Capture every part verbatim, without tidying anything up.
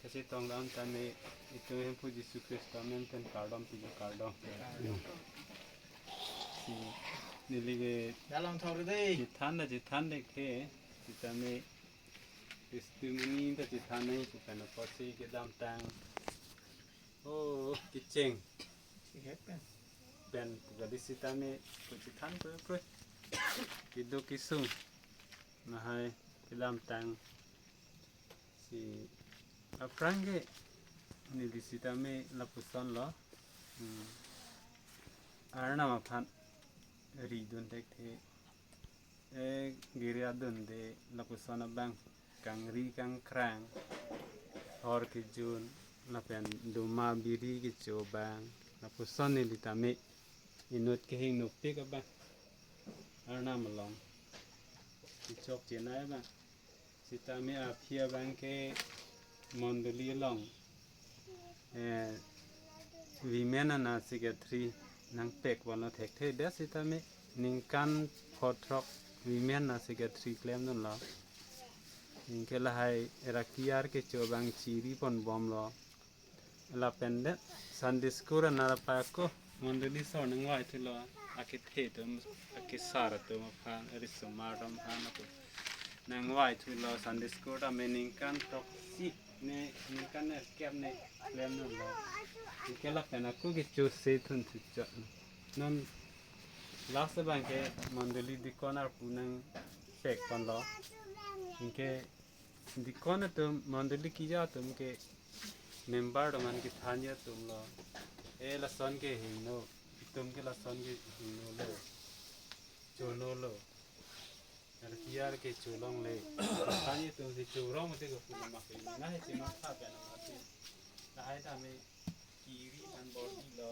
Kachetongdam tame itum Hemphu Jisu Khristo amen pen kardom pilo, kardom. Si neli ke Dalam thor dei. Chethan ta chethan det ke, sitame testimony ta chethan nang, sitame apotsi kedamtang, oh, kecheng. Si het pen. Pen pu kali sitame pu chethan pu pu. Keduk kesung. Lahai kedamtang si aphrang ke neli sitame lapuson lo. Hmm. Arnam aphan ridun thekthe. Eh, giri adunde lapuson abang, kangri kangkrang, hor kejun, lapen doma biri kecho abang, lapuson neli tame inut kehingno pik abang, Arnam along kechok chenai abang. Sitame aphi abang ke mondoli along, eh, women ana secretary nangpek vanlo thekthe det, sitame ningkan phothrok women ana secretary klemdunlo. Anke lahai era kiar kecho abang chiri ponbomlo. Lapen det Sunday school ana ra pako mondoli asor nangvaithulo, akethe atum, akesar atum aphan, arisomar atum aphan ako nangvaithulo. Sunday school tame ningkan throksi ne, ningkan nerkep ne klemdunlo. Anke lapen ako kecho se thun thuchot. Non last abang ke mondoli deacon arpu nangpek ponlo. Anke deacon atum, mondoli keja atum ke member atum an kethan atum lo. Eh, lason ke hingno, itum ke lason ke hingnolo, chonolo. Ara kiar kecho longle. Kethan atum si chorong mate ko pulo ma ke. Lahai si matha pen mati. Lahai tame kiri an bordilo.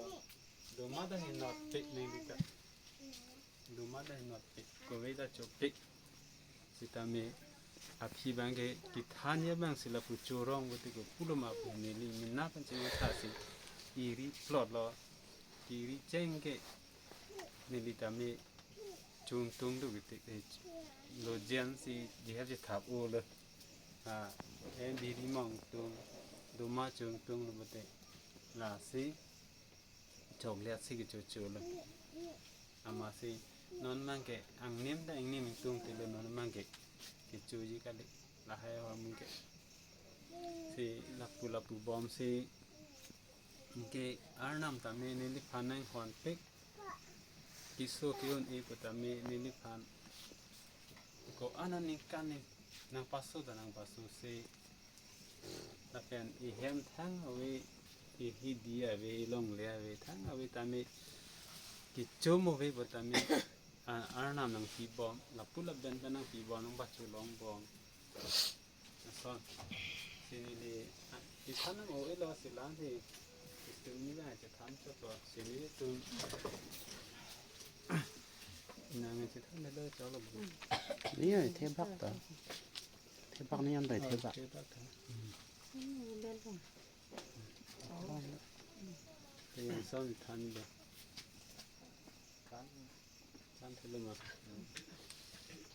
Doma ta hinot pik neli ta. Doma ta hinot pik, kove ta chopik. Sitame aphi abang ke kethan abang si lapu chorong mate ko pulo ma pu neli mena pen chematha si iri plot lo, kiri cheng ke neli tame chungtung do kiti, eh, lo jen si jihep si thap o lo. Ah, eh, biri mongtung, doma chungtung lo mate. Lasi chokliat si kechocholo. Amatsi non abang ke angnim ta angnim ingtungtelo, non abang ke kechoji kali, lahai ahormu ke. Si lapu lapu bomsi anke Arnam tame neliphan nanghonpik. Keso ke-un-e pu tame neliphan ko-an aningkan ne nangpaso ta nangpaso si. Lapen ihem thang ave, ihidi ave, ilongle ave, thang ave tame kechom ave pu tame, a-, Arnam nangpibom, lapu lapen pen nangpibom, nangpacholongbom. Lason. Si neli, ah, kethan nang o-elo si lang si, itum ni lang chethan chot lo, si nelitum nang chethan nelo cholo. Ni ya, thebak ta. Thebak ni yan dai, oh, thebak. Thebak ta. Hmm. Thebak. Te yang son than ba. Than, than thelo ma.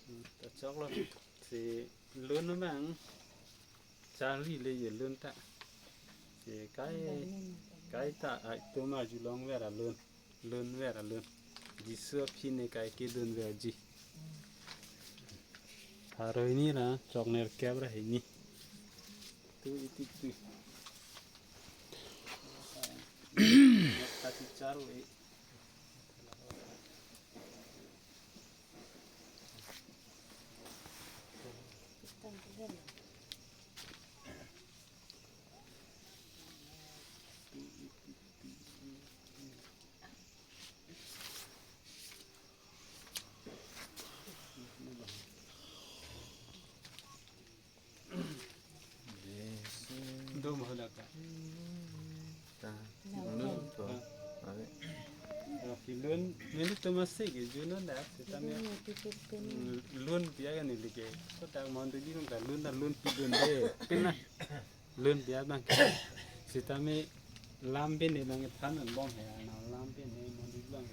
Hmm, ta choklo. Si lun abang charli le ye lun ta. Si kai, kai ta ai tuma julong vera lun. Lun vera lun. Jisu aphi ne kai kedun verji. Pharo hini ra choknerkep ra hini. Tu iti tu. Kati charo e. Do mahalaka. Ta, lun to. Ah. Ave. Ah, lun, nelitum masih ke junon dah, sitame. Hmm, lun biar kan neli ke. Kotak mondoli nung ta lun ta lun pidun de. Pina. Lun biar abang. Sitame lam pen ne lang than an bom he, na lam pen ne mondoli abang.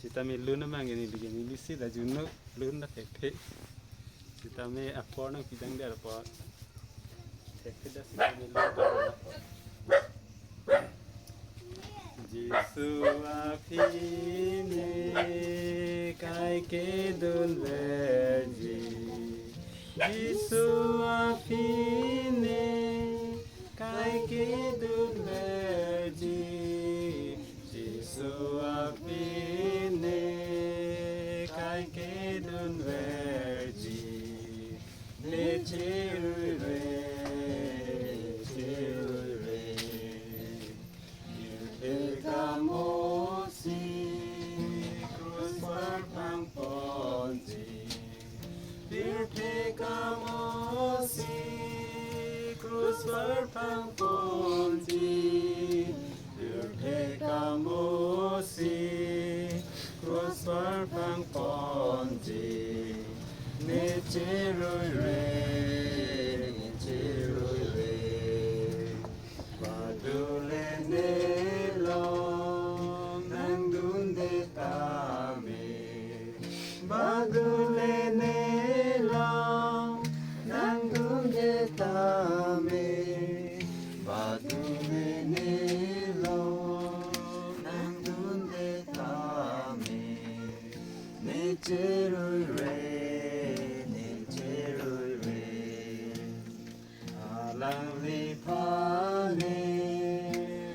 Sitame lun abang ke neli ke neli si ta juno lun ta thekthe. Sitame apor nangpidang der apor. Jisu aphi ne kai kedun verji. Jisu aphi ne kai kedun verji. Jisu aphi ne kai kedun verji. Ne cherui re, cherui re. Pirthe kamosi krus parphangponji. Pirthe kamosi krus parphangponji. Pirthe kamosi krus parphangponji. Ne cherui re, ne cherui re. Badule nelong nangdunde tame. Badule nelong nangdunde tame. Badule nelong nangdunde tame. Ne cherui re, ne cherui re. Alangliphan ne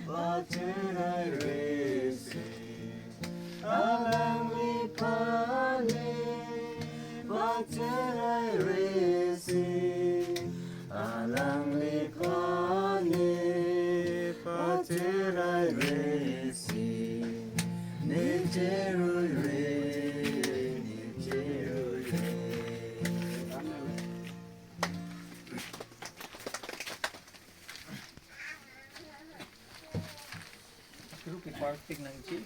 pacherai resi. Alangliphan ne pacherai resi. Alangliphan ne pacherai resi. Ne cherui re, ne cherui re. Group parking nangji.